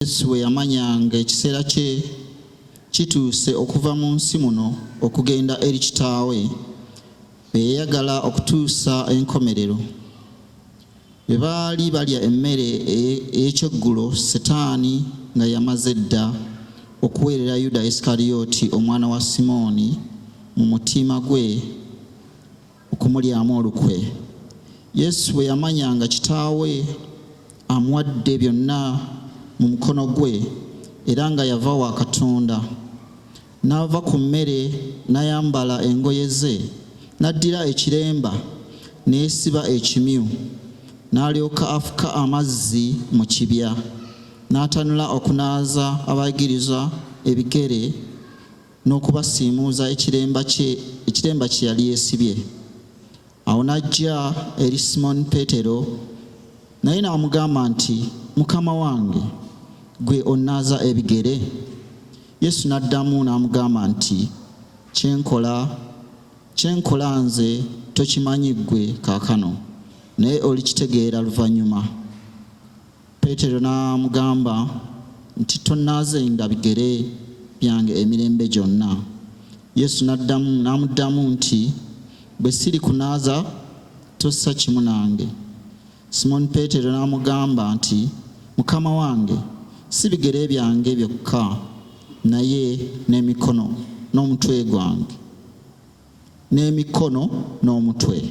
Yesu bwe yamanya ng'ekiseera kye kituuse okuva mu nsi muno okugenda eri Kitaawe, bwe yayagala okutuusa enkomerero. Bwe baali balya emmere ey'ekyeggulo, Setaani nga yamaze dda okuweerera Yuda Isukalyoti omwana wa Simooni mu mutima gwe okumulyamu olukwe. Yesu bwe yamanya nga Kitaawe amuwadde byonna mu mukono gwe, era nga yava wa Katonda, n'ava ku mmere n'ayambala engoye ze, n'addira ekiremba ne yeesiba ekimyu, n'alyoka afuka amazzi mu kibya, n'atanula okunaaza abayigirizwa ebigere n'okubasiimuuza ekiremba kye ekiremba kye yali yeesibye. Awo n'ajja eri Simooni Peetero, naye n'amugamba nti, Mukama wange, ggwe onnaaza ebigere? Yesu n'addamu n'amugamba nti, Kye nkola, kye nkola nze tokimanyi ggwe kaakano, naye olikitegeera luvannyuma. Peetero n'amugamba nti, Tonnaazenga bigere byange emirembe gyonna. Yesu n'addamu n'amuddamu nti, Bwe sirikunaaza, tossa kimu nange. Simooni Peetero n'amugamba nti, Mukama wange, si bigere byange byokka, naye n'emikono n'omutwe gwange, n'emikono n'omutwe.